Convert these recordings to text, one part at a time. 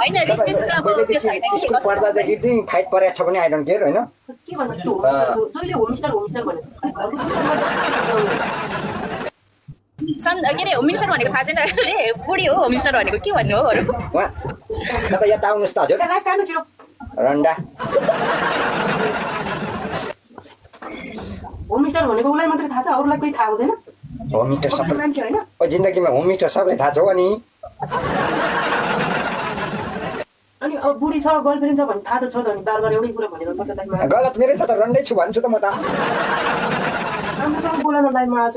हैन रिस्पेक्ट त अब त्यो छैन कि स्कुल पढ्दादेखि चाहिँ फाइट परेको छ भने आई डोन्ट केयर हैन के भन्नु त्यो जहिले होमस्टर भने के अरे होम मिनिस्टर भनेको थाहा छैन अरे बुढी हो होम मिनिस्टर भनेको के भन्नु हो अरू तपाईँ यता आउनुहोस् त हजुर लाइफ काट्नु छिटो रन्डा होमस्टर भनेको उसलाई मात्रै थाहा छ अरूलाई कोही थाहा हुँदैन होम मिनिस्टर सबै मान्छे होइन जिन्दगीमा होम मिनिस्टर सबैलाई थाहा छ अनि अनि अब बुढी छ गर्लफ्रेन्ड छ भने थाहा त छ त नि बार एउटै कुरा भनेर पर्छ लाइफमा गलत मेरै छ त रन्डै छु भन्छु त म त राम्रोसँग बोल न लाइफमा आज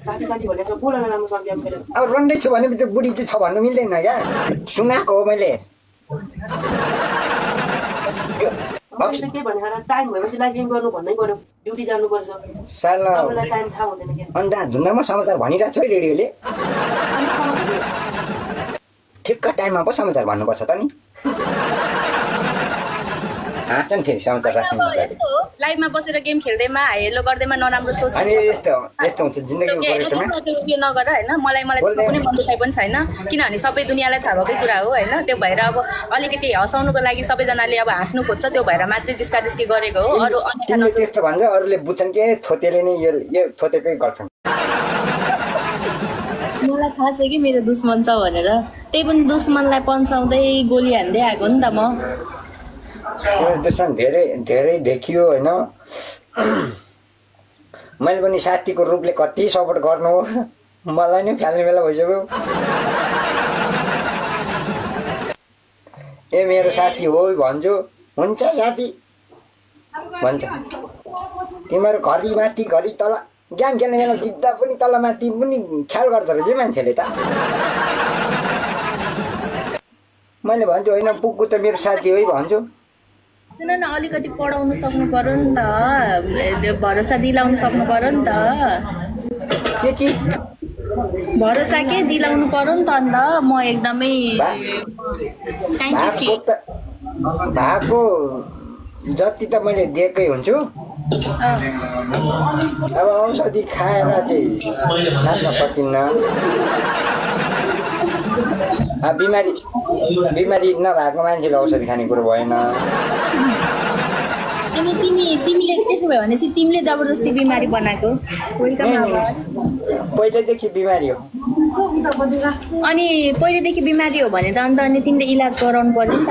साथी भनेर बोल न राम्रोसँग गेम खेलेर अब रन्डै छु भने त्यो बुढी चाहिँ छ भन्नु मिल्दैन क्या सुनाएको हो मैले के भने टाइम भएपछि लाइफ गेम गर्नु भन्नै पर्यो ड्युटी जानुपर्छ साला टाइम थाहा हुँदैन के अन्त धुन्दामा समाचार भनिरहेको छ है रेडियोले ठिक्क टाइममा पो समाचार भन्नुपर्छ त नि हाँस्छन् फेरि समाचार राख्नु लाइभमा बसेर गेम खेल्दैमा हेलो गर्दैमा नराम्रो सोच अनि यस्तो हुन्छ जिन्दगीको यो नगर होइन मलाई त्यसमा कुनै मन दुखाइ पनि छैन किनभने सबै दुनियाँलाई थाहा भएकै कुरा हो होइन त्यो भएर अब अलिकति हँसाउनुको लागि सबैजनाले अब हाँस्नु खोज्छ त्यो भएर मात्रै जिस्का गरेको हो अरू अन्य त्यस्तो भन्छ अरूले बुझ्छन् के थोतेले नै यो थोतेकै गर्छन् मलाई थाहा छ कि मेरो दुश्मन छ भनेर त्यही पनि दुश्मनलाई पन्साउँदै गोली हान्दै आएको नि त म दुश्मन धेरै देखियो होइन मैले पनि साथीको रूपले कति सपोर्ट गर्नु हो मलाई नै फ्याल्ने बेला भइसक्यो ए मेरो साथी हो भन्छु हुन्छ साथी भन्छ तिमीहरू घरि माथि घरि तल गेम खेल्ने बेला जित्दा पनि तल माथि पनि ख्याल गर्दो रहेछ मान्छेले त मैले भन्छु होइन पुग्गु त मेरो साथी हो भन्छु सुन न अलिकति पढाउनु सक्नु पर्यो नि त भरोसा दिलाउनु सक्नु पर्यो नि त के चिज भरोसा के दिलाउनु पर्यो नि त अन्त म एकदमै भएको जति त मैले दिएकै हुन्छु अब औषधि खाएर चाहिँ खान सकिन्न बिमारी नभएको मान्छेले औषधि खाने कुरो भएन अनि तिमीले त्यसो भयो भनेपछि तिमीले जबरजस्ती बिमारी बनाएको पहिलेदेखि बिमारी हो अनि पहिलेदेखि बिमारी हो भने त अन्त अनि तिमीले इलाज गराउनु पर्यो नि त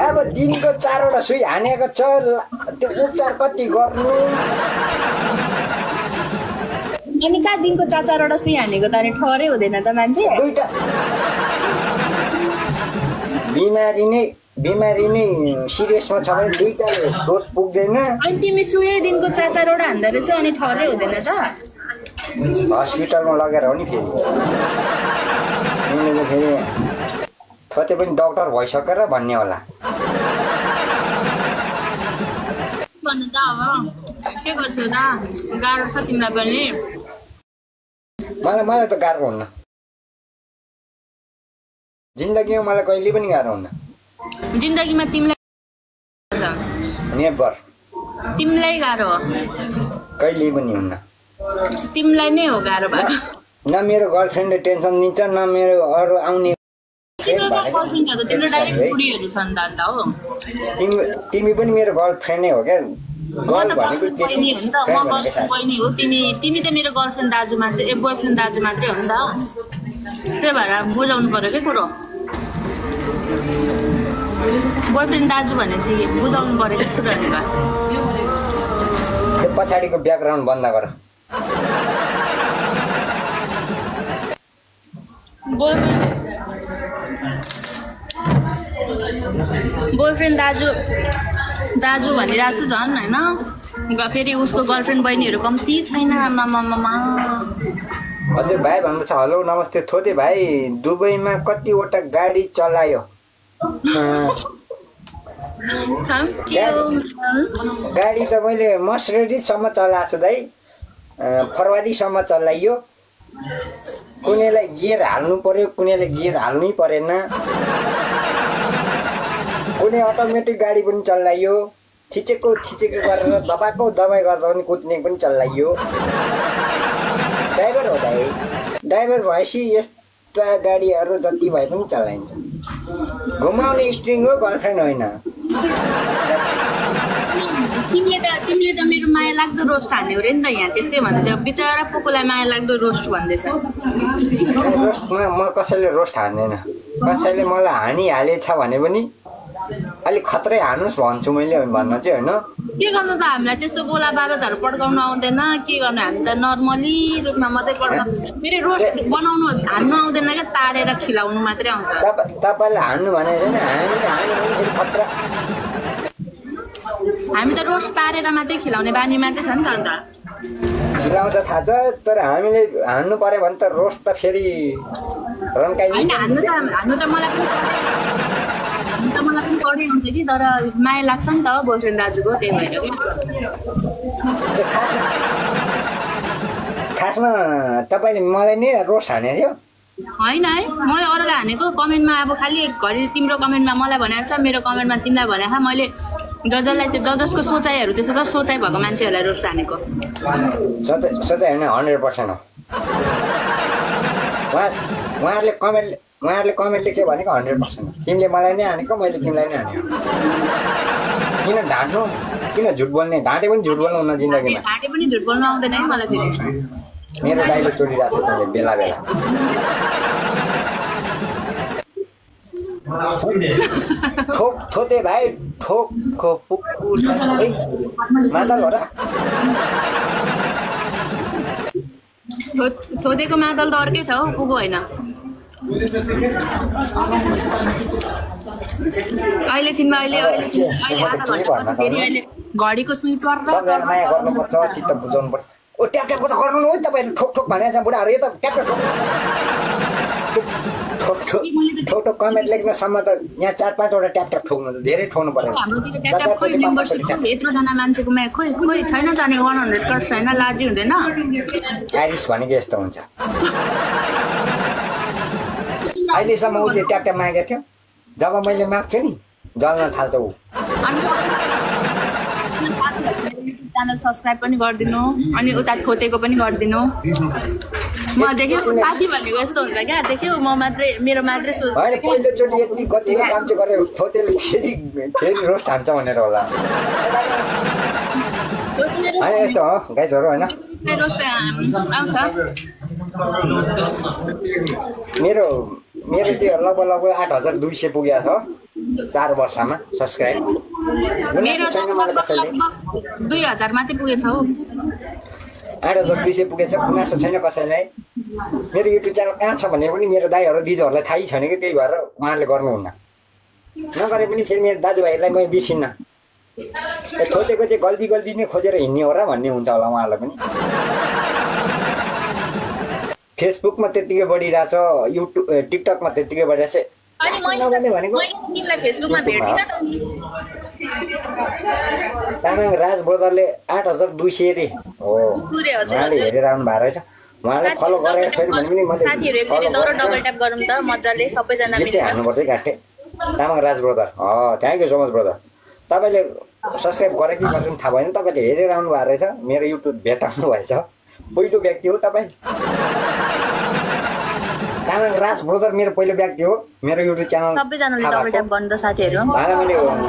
अब दिनको 4वटा सुई हानेको छ त्यो उपचार कति गर्नु अनि कहाँ दिनको 4-4वटा सुई हानेको त अनि ठहरै हुँदैन त मान्छे बिमारी नै सिरियसमा छ भने 2टाले डोज पुग्दैन अनि तिमी सुई दिनको 4-4वटा हान्दा रहेछ अनि ठहरै हुँदैन त हस्पिटलमा लगेर हो नि फेरि थोते पनि डाक्टर भइसकेर भन्ने होला भन्नु त अब के गर्छौ त गाह्रो छ तिमीलाई पनि मलाई त गाह्रो हुन्न जिन्दगीमा मलाई कहिले पनि गाह्रो हुन्न जिन्दगीमा तिमीलाई नेभर तिमीलाई गाह्रो हो कहिले पनि हुन्न तिमीलाई नै हो गाह्रो भएको न मेरो गर्लफ्रेन्डले टेन्सन दिन्छ न मेरो अरू आउने तिमी पनि मेरो गर्लफ्रेन्डै हो क्या तिमी त मेरो गर्लफ्रेन्ड दाजु मात्रै बोयफ्रेन्ड दाजु मात्रै हो नि त त्यही भएर बुझाउनु पर्यो क्या कुरो बोयफ्रेन्ड दाजु भनेपछि बुझाउनु पर्यो क्या कुरोहरू पछाडिको ब्याकग्राउन्ड बन्द गर बोयफ्रेन्ड दाजु भनिरहेको छु झन् होइन फेरि उसको गर्लफ्रेन्ड बहिनीहरू कम्ती छैन आमामामा हजुर भाइ भन्नु छ हेलो नमस्ते थोते भाइ दुबईमा कतिवटा गाडी चलायो गाडी त मैले मर्सिडिजसम्म चलाएको छु दाइ फरवरीसम्म चलाइयो कुनैलाई गियर हाल्नु पर्यो कुनैलाई गियर हाल्नै परेन कुनै अटोमेटिक गाडी पनि चलाइयो थिचेको गरेर दबाएको दबाई गर्दा पनि कुद्ने पनि चलाइयो ड्राइभर हो दाइ ड्राइभर भएपछि सस्ता गाडीहरू जति भए पनि चलाइन्छ घुमाउने स्ट्रिङ हो गर्लफ्रेन्ड होइन तिमीले त मेरो माया लाग्दो रोस्ट हान्यौ रे नि त यहाँ त्यस्तै भन्दै चाहिँ बिचरा पोकोलाई माया लाग्दो रोस्ट भन्दैछ रोस्टमा म कसैले रोस्ट हान्दैन कसैले मलाई हानिहालेछ भने पनि अलिक खत्रै हानुस् भन्छु मैले भन्न चाहिँ होइन के गर्नु त हामीलाई त्यस्तो गोला बारुदहरू पड्काउनु आउँदैन के गर्नु हामी त नर्मली रूपमा मात्रै पड्काउनु फेरि रोस्ट बनाउनु हान्नु आउँदैन क्या तारेर खिलाउनु मात्रै आउँछ तपाईँले हान्नु भनेको छैन हामीले हान्नु भने खतरा हामी त रोस्ट तारेर मात्रै खिलाउने बानी मात्रै छ नि त अन्त खिलाउँछ थाहा छ तर हामीले हान्नु पर्यो भने त रोस्ट त फेरि रन्काइदिन्छ हान्नु त मलाई पनि पढै आउँछ कि तर माया लाग्छ नि त बोयफ्रेन्ड दाजुको त्यही भएर खासमा तपाईँले मलाई नै रोस्ट हानेको थियो होइन है मैले अरूलाई हानेको कमेन्टमा अब खालि घरि तिम्रो कमेन्टमा मलाई भनेको छ मेरो कमेन्टमा तिमीलाई भनेको मैले जसलाई त्यो जसको सोचाइहरू त्यसो त सोचाइ भएको मान्छेहरूलाई रोस्ट हानेको सोचाइ होइन 100% हो उहाँहरूले कमेन्टले के भनेको 100% तिमीले मलाई नै हानेको मैले तिमीलाई नै हानेको किन ढाँट्नु किन झुट बोल्ने ढाँटे पनि झुट बोल्नु हुन्न जिन्दगीमा ढाँटे पनि झुट बोल्नु आउँदैन है मलाई फेरि मेरो दाइले चोरिरहेको छ तिमीले बेला बेला ठोक थोते भाइ ठोक पुक्कु मादल हो र थोदेको मादल त अर्कै छ हौ पुगो होइन अहिले छिनमा अहिले घडीको सुई पर्छ सबजना माया गर्नुपर्छ चित्त बुझाउनुपर्छ ओ ट्याप ट्यापको त गर्नु हो तपाईँहरू ठोक ठोक भनेको छ बुढाहरू यो त ट्याप ट्याप ठोक ठोक कमेन्ट लेख्नसम्म त यहाँ 4-5 वटा ट्याप ट्याप ठोक्नु धेरै ठोक्नु पर्यो यत्रोजना मान्छेकोमा खोइ छैन जाने 100 छैन लाजी हुँदैन आइरिस भनेको यस्तो हुन्छ अहिलेसम्म उसले ट्याप ट्याप मागेको थियो जब मैले माग्छु नि जल्न थाल्छ ऊ च्यानल सब्स्क्राइब पनि गरिदिनु अनि उता थोतेको पनि गरिदिनु म देख्यो साथी भनेको यस्तो हुन्छ क्या देख्यो म मात्रै मेरो मात्रै सोच होइन पहिलोचोटि यति गतिलो काम चाहिँ गरे थोतेले फेरि रोस्ट हान्छ भनेर होला होइन यस्तो हो गाइजहरू होइन मेरो चाहिँ लगभग 8200 पुगेको छ 4 वर्षमा सब्स्क्राइब मेरो 2000 मात्रै पुगेछ हौ 8200 पुगेछ गुनासो छैन कसैलाई मेरो युट्युब च्यानल कहाँ छ भने पनि मेरो दाइहरू दिदीहरूलाई थाहै छैन कि त्यही भएर उहाँहरूले गर्नुहुन्न नगरे पनि फेरि मेरो दाजुभाइहरूलाई म बिर्सिन्न थोतेको चाहिँ गल्ती नै खोजेर हिँड्ने हो र भन्ने हुन्छ होला उहाँहरूलाई पनि फेसबुकमा त्यतिकै बढिरहेछ युट्युब टिकटकमा त्यतिकै बढिरहेछ तामाङ राज ब्रदरले 8200 रे हो उहाँले हेरेर आउनु भएको रहेछ उहाँले फलो गरेको छैन भने पनि साथीहरु एकचोटी दौरो डबल ट्याप गरौँ त मज्जाले सबैजना मिलेर हान्नुपर्छ गाठे Tamang Raj brother thank you so much brother तपाईले सब्स्क्राइब गरे कि गरेन थाहा भएन तपाईले हेरेर आउनु भएको रहेछ मेरो युट्युब भेटाउनु भएछ पहिलो व्यक्ति हो तपाई तामाङ राज ब्रदर मेरो पहिलो व्यक्ति हो मेरो युट्युब च्यानल सबैजनाले डबल ट्याप गर्नु त साथीहरु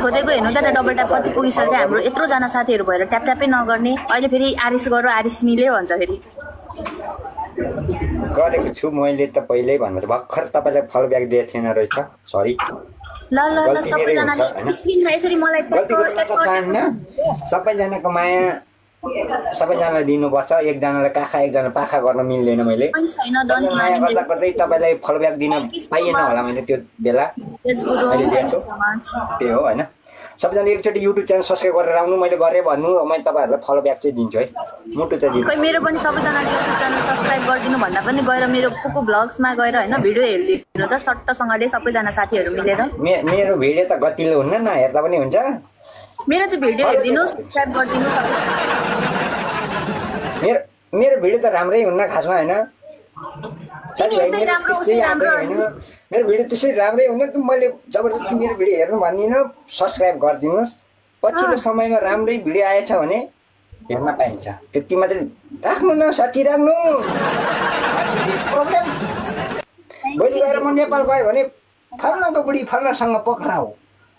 थोदेको हेर्नु त डबल ट्याप कति पुगिसक्यो हाम्रो यत्रो जना साथीहरु भएर ट्याप ट्यापै नगर्ने अहिले फेरि आरिस गरो आरिस मिले भन्छ फेरि गरेको छु मैले त पहिल्यै भन्नु छ भर्खर तपाईलाई फलो ब्याक दिएको थिएन रहेछ सरी ल सबैजनाले स्क्रिनमा यसरी मलाई गल्ती गर्न त चाहन्न सबैजनाको माया सबैजनालाई दिनुपर्छ एकजनालाई काखा एकजना पाखा गर्न मिल्दैन मैले माया गर्दा गर्दै तपाईलाई फलो ब्याक दिन पाइएन होला मैले त्यो बेला त्यही हो हैन सबैजना एकचोटि युट्युब च्यानल सब्स्क्राइब गरेर आउनु मैले गरे भन्नु मैले तपाईहरुलाई फलो ब्याक चाहिँ दिन्छु है मुटु चाहिँ दिन्छु खै मेरो पनि सबैजनाले युट्युब च्यानल सब्स्क्राइब गरिदिनु भन्दा पनि गएर मेरो कुकु भ्लग्समा गएर हैन भिडियो हेर्दिनु त सट्टसँगले सबैजना साथीहरु मिलेर मेरो भिडियो त गतिलो हुन्न न हेर्दा पनि हुन्छ मेरो चाहिँ भिडियो हेर्दिनु सब्स्क्राइब गरिदिनु मेरो भिडियो त राम्रै हुन्न खासमा हैन मेरो भिडियो त्यसै राम्रै हुन्न त मैले जबरजस्ती मेरो भिडियो हेर्नु भन्दिनँ सब्स्क्राइब गरिदिनुहोस् पछिल्लो समयमा राम्रै भिडियो आएछ भने हेर्न पाइन्छ त्यति मात्रै राख्नु न साथी राख्नु भोलि गएर म नेपाल गएँ भने फल्नाको बुढी फल्नासँग पक्राउ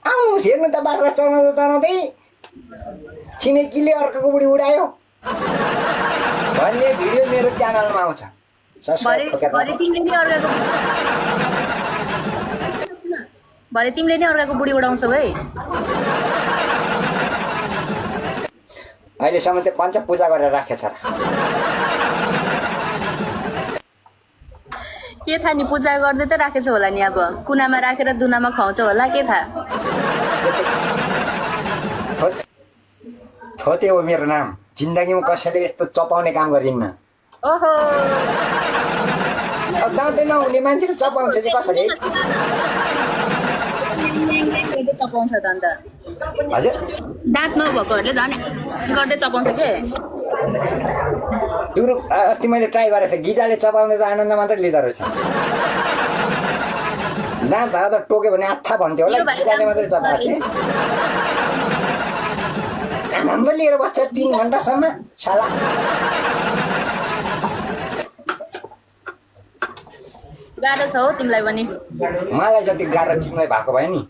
आउनुहोस् हेर्नु त बाख्रा चलाउँदा चलाउँदै छिमेकीले अर्काको बुढी उडायो भन्ने भिडियो मेरो च्यानलमा आउँछ। भरे तिमीले नै अर्काको बुढी उडाउँछौ है। अहिलेसम्म त्यो पञ्च पूजा गरेर राखेछ र के थाहा नि पूजा गर्दै त राखेछ होला नि। अब कुनामा राखेर दुनामा खुवाउँछ होला के थाहा। थोते हो मेरो नाम। जिन्दगीमा कसैले यस्तो चपाउने काम गरिन्न। ओहो अब दाँतै नहुने मान्छेले चपाउँछ चाहिँ कसरी चपाउँछ त अन्त। हजुर दाँत नभएकोहरूले झन् गर्दै चपाउँछ के। अस्ति मैले ट्राई गरेको थिएँ गिजाले चपाउने त आनन्द मात्रै लिँदो रहेछ। दाँत भएको त टोक्यो भने आत्था भन्थ्यो होला गिजाले मात्रै चपाएको थिएँ। आनन्द लिएर बस्छ 3 घन्टासम्म साला। गाह्रो छ हो तिमीलाई पनि। मलाई जति गाह्रो तिमीलाई भएको भए नि।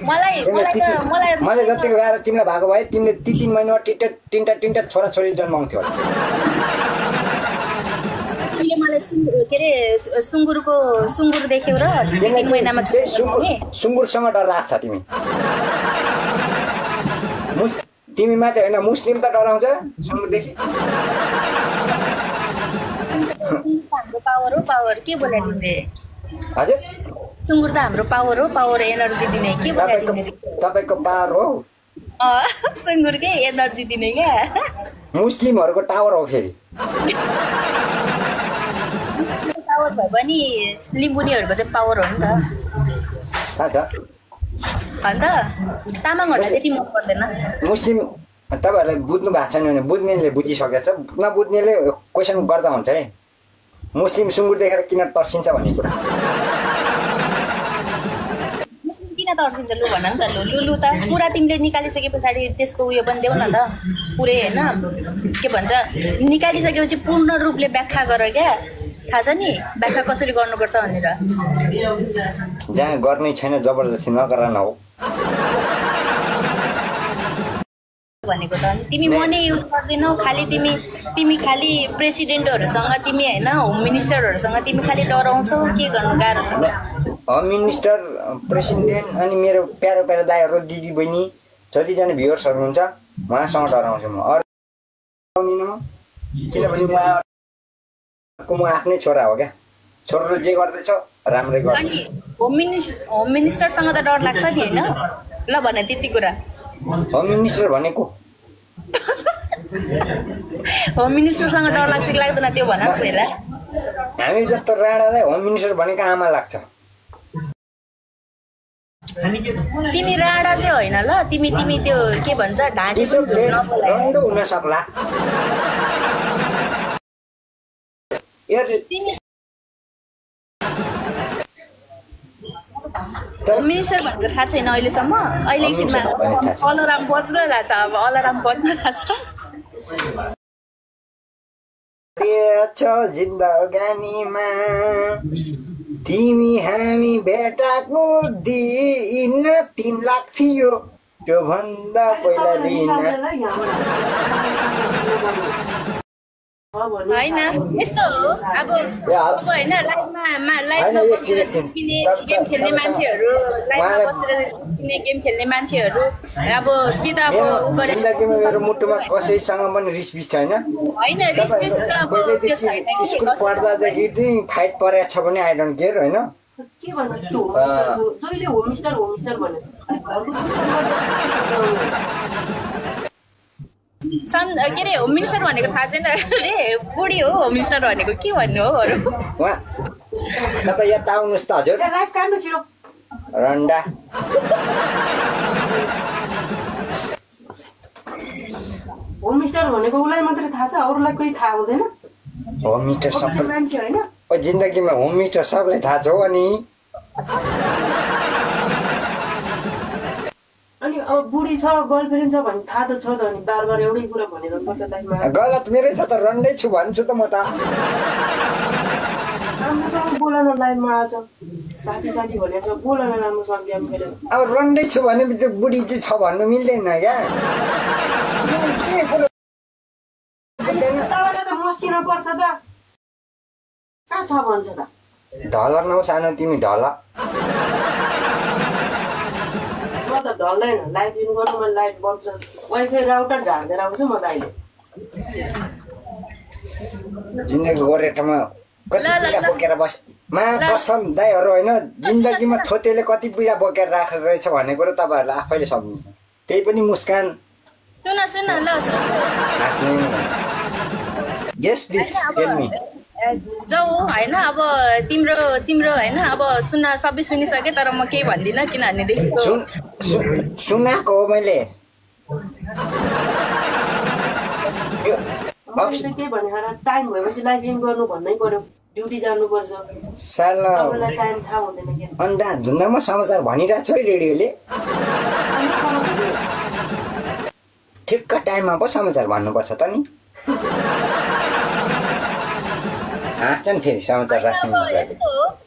मलाई जतिको गाह्रो तिमीलाई भएको भए तिमीले 3 महिनामा तिनटा छोराछोरी जन्माउँथ्यो होला। तिमीले मलाई के अरे सुँगुर देख्यौ र 3 महिनामा सुँगुरसँग डर लाग्छ तिमी। तिमी मात्रै होइन मुस्लिम त डराउँछ सुँगुरदेखि। हाम्रो पावर हो पावर के बोले तिमीले। हजुर सुँगुर त हाम्रो पावर हो पावर एनर्जी दिने के बोले तिमीले। तपाईँको पावर हो सुँगुर के एनर्जी दिने क्या। मुस्लिमहरूको टावर हो फेरि। पावर भए पनि लिम्बुनीहरूको चाहिँ पावर हो नि त। अन्त तामाङहरूलाई त्यति मन पर्दैन। मुस्लिम तपाईँहरूलाई बुझ्नु भएको छैन भने बुझ्नेले बुझिसकेको छ नबुझ्नेले क्वेसन गर्दा हुन्छ है। मुस्लिम सुँगुर देखेर किन तर्सिन्छ भन्ने कुरा। मुस्लिम किन तर्सिन्छ लु भन नि त। लु त पुरा तिमीले निकालिसके पछाडि त्यसको उयो पनि देऊ न त पुरै होइन के भन्छ निकालिसकेपछि पूर्ण रूपले व्याख्या गर क्या। थाहा छ नि व्याख्या कसरी गर्नुपर्छ भनेर। जहाँ गर्नै छैन जबरजस्ती नगर न हो भनेको त। तिमी मनी युज गर्दैनौ खालि तिमी खालि प्रेसिडेन्टहरूसँग तिमी होइन होम मिनिस्टरहरूसँग तिमी खालि डराउँछौ। के गर्नु गाह्रो छ। होम मिनिस्टर प्रेसिडेन्ट अनि मेरो प्यारो दाइहरू दिदी बहिनी जतिजना भ्युअर्सहरू हुन्छ उहाँसँग डराउँछु म। अरू किनभने म आफ्नै छोरा हो क्या। छोराले जे गर्दैछ राम्रै गर्छ। अनि होम मिनिस्टरसँग त डर लाग्छ नि होइन। ल भन त्यति कुरा। होम मिनिस्टर भनेको होम मिनिस्टरसँग डर लाग्छ कि लाग्दैन त्यो भन पहिला। हामी जस्तो राणालाई होम मिनिस्टर भनेको आमा लाग्छ। तिमी राणा चाहिँ होइन ल। तिमी त्यो के भन्छ ढाँटी रन्डो हुन सक्ला। होम मिनिस्टर भनेको थाहा छैन अहिलेसम्म। अहिले एकछिनमा अलार्म बज्न लाग्छ। अब अलार्म बज्न लाग्छ। जिन्दगानीमा तिमी हामी भेटाको दिन 3 लाख थियो त्यो भन्दा पहिला दिन होइन यस्तो हो। अब होइन लाइभमा बसेर गेम खेल्ने मान्छेहरू लाइभमा बसेर गेम खेल्ने मान्छेहरू अब कि त अब जिन्दगीमा मेरो मुटुमा कसैसँग पनि रिसबिस छैन। होइन रिसबिस त अब त्यो छैन। स्कुल पढ्दादेखि चाहिँ फाइट परेको छ भने आई डोन्ट केयर होइन। के भन्नु त्यो जहिले होम मिनिस्टर भन्यो अनि घरको के अरे होम मिनिस्टर भनेको थाहा छैन अरे बुढी हो होम मिनिस्टर भनेको के भन्नु हो अरू। तपाईँ यहाँ आउनुहोस् त हजुर। लाइभ काट्नु छिटो रन्डा। होम मिनिस्टर भनेको उसलाई मात्रै थाहा छ अरूलाई कोही थाहा हुँदैन। होम मिनिस्टर सबै मान्छे होइन। जिन्दगीमा होम मिनिस्टर सबलाई थाहा छ हो। अनि अब बुढी छ गर्लफ्रेन्ड छ भने थाहा त छ त। अनि बार एउटै कुरा भनिरहनु पर्छ लाइफमा। गलत मेरै छ त रन्डै छु भन्छु त म त। राम्रोसँग बोल न लाइनमा आछ साथी साथी भनेछ बोल न राम्रोसँग गेम खेलेर अब रन्डै छु भने त्यो बुढी चाहिँ छ भन्नु मिल्दैन क्या तपाईँले त मस्किन पर्छ त कहाँ छ भन्छ त ढल न सानो तिमी ढल म त ढल्दैन लाइट इन गर्नु मैले लाइट बन्छ वाइफाई राउटर झार्दै आउँछु म त अहिले जिन्दगी गोरेटोमा कति पीडा बोकेर बस मा कसम दाइहरू होइन जिन्दगीमा थोतेले कति पीडा बोकेर राखेको रहेछ भन्ने कुरो तपाईँहरूलाई आफैले सक्नुहुन्छ त्यही पनि मुस्कान सुन ल हाँस्ने यस प्लिज टेल मी जाऊ होइन अब तिम्रो होइन अब सबै सुनिसकेँ तर म केही भन्दिनँ किनभनेदेखि सुनाएको हो मैले के भने टाइम भएपछि लाइट इन गर्नु भन्नै पर्यो ड्युटी जानुपर्छ टाइम थाहा हुँदैन के अन्धा धुन्दामा समाचार भनिरहेको छ है रेडियोले ठिक्क टाइममा पो समाचार भन्नुपर्छ त नि हाँस्छन् फेरि समाचार राख्नु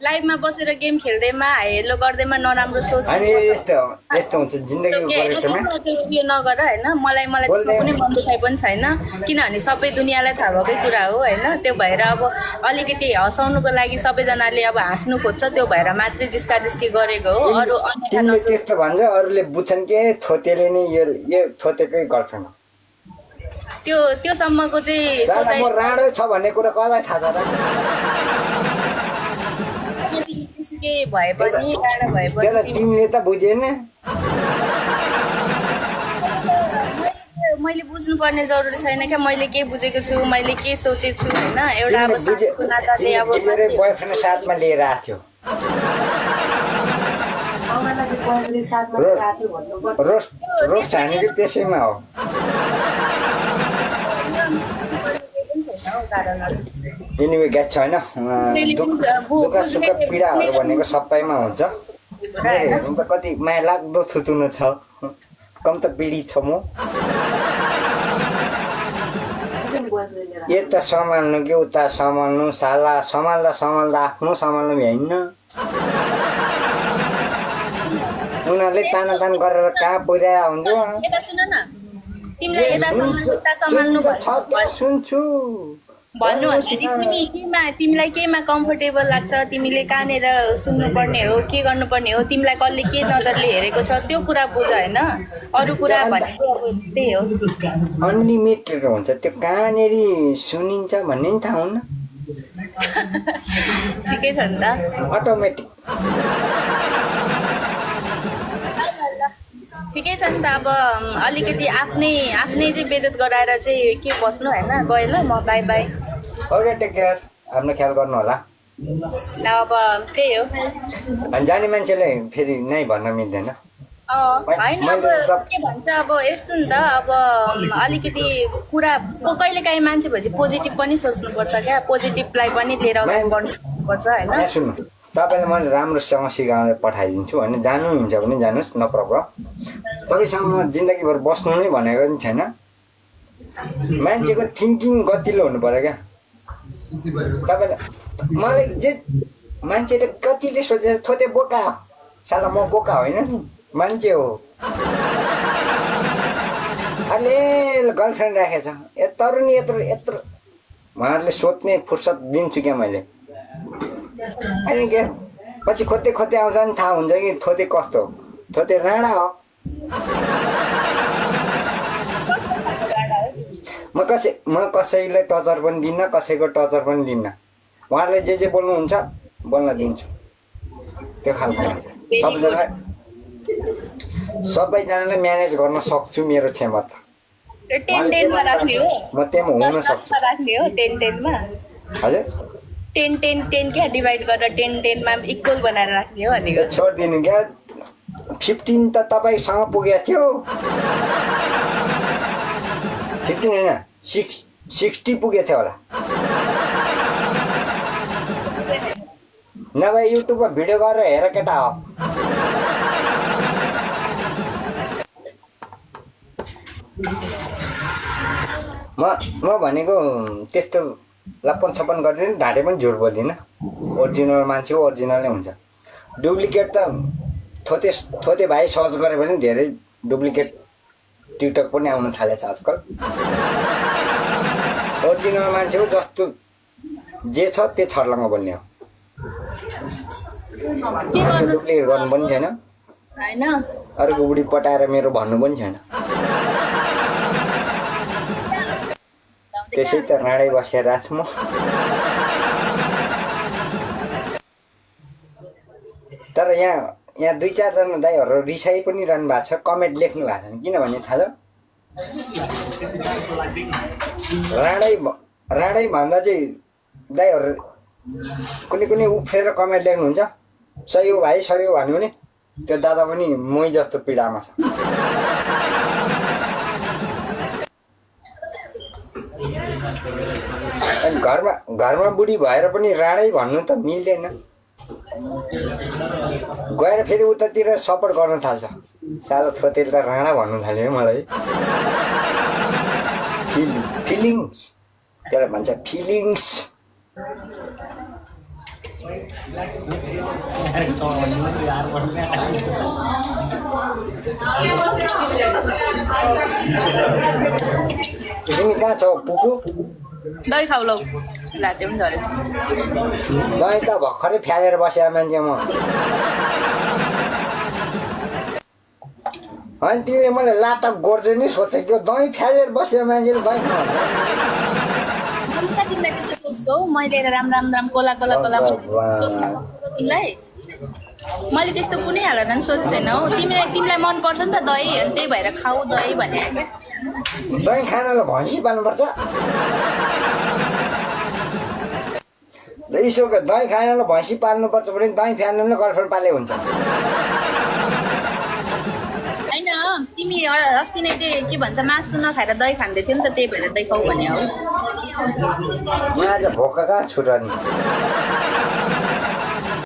लाइभमा बसेर गेम खेल्दैमा हेलो गर्दैमा नराम्रो सोच अनि यस्तो हुन्छ जिन्दगीको गोरेटोमा यो नगर होइन मलाई त्यसमा कुनै मन दुखाइ पनि छैन किनभने सबै दुनियाँलाई थाहा भएकै कुरा हो होइन त्यो भएर अब अलिकति हँसाउनुको लागि सबैजनाले अब हाँस्नु खोज्छ त्यो भएर मात्रै जिस्की गरेको हो अरू तिमीले त्यस्तो भन्छ अरूले बुझ्छन् के थोतेले नै यो थोतेकै गर्लफ्रेन्ड त्यो सम्मको चाहिँ म राडो छ भन्ने कुरा कसलाई थाहा छ र भए पनि राडो भए पनि तिमीले त बुझेन मैले बुझ्नुपर्ने जरुरी छैन क्या मैले के बुझेको छु मैले के सोचेको छु होइन एउटा अब नाताले अब बोयफ्रेन्ड साथमा लिएर आएको थियो रोस्ट हानेको त्यसैमा हो एनिवे ग्यास छ होइन दुःख सुख पीडाहरू भनेको सबैमा हुन्छ हुन त कति माया लाग्दो थुतुनो छ कम त पीडित छ म यता सम्हाल्नु कि उता सम्हाल्नु साला सम्हाल्दा आफ्नो सम्हाल्नु भ्याइन्न उनीहरूले तानातान गरेर कहाँ पुर्याए हुन्छ सुन्छु भन्नु तिमीलाई केमा कम्फर्टेबल लाग्छ तिमीले कहाँनिर सुन्नुपर्ने हो के गर्नुपर्ने हो तिमीलाई कसले के नजरले हेरेको छ त्यो कुरा बुझ होइन अरू कुरा भनेको अब त्यही हो अनलिमिटेड हुन्छ त्यो कहाँनिर सुनिन्छ भन्ने नि थाहा हुन्न ठिकै छ नि त अटोमेटिक ठिकै छ नि त अब अलिकति आफ्नै चाहिँ बेइज्जत गराएर चाहिँ के बस्नु होइन गएँ ल म bye bye okay take care आफ्नो ख्याल गर्नु होला अब त्यही हो अनि जाने मान्छेले फेरि नै भन्न मिल्दैन होइन अब के भन्छ अब यस्तो नि त अब अलिकति कुरा कहिलेकाहीँ मान्छे भएपछि पोजिटिभ पनि सोच्नुपर्छ क्या पोजिटिभलाई पनि लिएर गर्नुपर्छ होइन सुन्नु तपाईँलाई मैले राम्रोसँग सिकाएर पठाइदिन्छु होइन जानुहुन्छ भने जानुहोस् न प्रब्लम तपाईँसँग म जिन्दगीभर बस्नु नै भनेको पनि छैन मान्छेको थिङ्किङ गतिलो हुनु पऱ्यो क्या तपाईँलाई मलाई जे मान्छेले कतिले सोचेर थोते बोका साला म बोका होइन नि मान्छे हो अहिले गर्लफ्रेन्ड राखेको छ यत्रो नि यत्रो उहाँहरूले सोध्ने फुर्सद दिन्छु क्या मैले अनि के पछि खोज्दै आउँछ नि थाहा हुन्छ कि थोते कस्तो थोते राणा हो म कसैलाई टचर पनि दिन्न कसैको टचर पनि लिन्न उहाँहरूले जे बोल्नुहुन्छ बोल्न दिन्छु त्यो खालको सबैजनालाई म्यानेज गर्न सक्छु मेरो क्षमता म त्यहाँ हुन सक्छु हजुर 10 क्या डिभाइड गरेर 10 मा इक्वल बनाएर राख्ने हो भनेको छोडिदिनु क्या 15 त तपाईँसँग पुगेको थियो 15 होइन 60 पुगेको थियो होला नभए युट्युबमा भिडियो गरेर हेर केटा हो म भनेको त्यस्तो लप्पन छप्पन गरिदिनु ढाँटे पनि झुट बोल्दिनँ ओरिजिनल मान्छे ओरिजिनल नै हुन्छ डुप्लिकेट त थोते भाइ सर्च गरे भने धेरै डुप्लिकेट टिकटक पनि आउन थालेछ आजकल ओरिजिनल मान्छे हो जस्तो जे छ त्यो छर्लङ्ग बोल्ने हो डुप्लिकेट गर्नु पनि छैन हैन अर्को बुढी पटाएर मेरो भन्नु पनि छैन त्यसै त राडै बसेर राख्छु म तर यहाँ 2-4 जना दाइहरू रिसाइ पनि रहनु भएको छ कमेन्ट लेख्नु भएको छैन किनभने थाहा छ राडै भन्दा चाहिँ दाइहरू कुनै उफ्रेर कमेन्ट लेख्नुहुन्छ सही हो भाइ सही हो भन्यो भने त्यो दादा पनि मै जस्तो पीडामा छ अनि घरमा बुढी भएर पनि राडै भन्नु त मिल्दैन गएर फेरि उतातिर सपोर्ट गर्न थाल्छ सालो छोतेले त राणा भन्नु थाल्यो है मलाई फिलिङ्स त्यसलाई भन्छ फिलिङ्स तिमी कहाँ छौ पुकु दही खाऊ लौ लाते पनि झरेछ दही त भर्खरै फ्यालेर बसेको मान्छे म अनि तिमीले मलाई लाटक गोर्जे नै सोचेको दही फ्यालेर बसेको मान्छेले दही खाऊ मैले राम कोला तिमीलाई मैले त्यस्तो कुनै हालतमा सोच छैन हौ तिमीलाई मन पर्छ नि त दही अनि त्यही भएर खाऊ दही भने क्या दही खानलाई भैँसी पाल्नुपर्छ इसोको दही खानलाई भैँसी पाल्नुपर्छ भने दही फ्याल्नु नै गर्लफ्रेन्ड पाले हुन्छ होइन तिमी अस्ति नै त्यो के भन्छ मासु नखाएर दही खाँदै थियौ नि त त्यही भएर दही खाऊ भने हो म आज भोका कहाँ छु र नि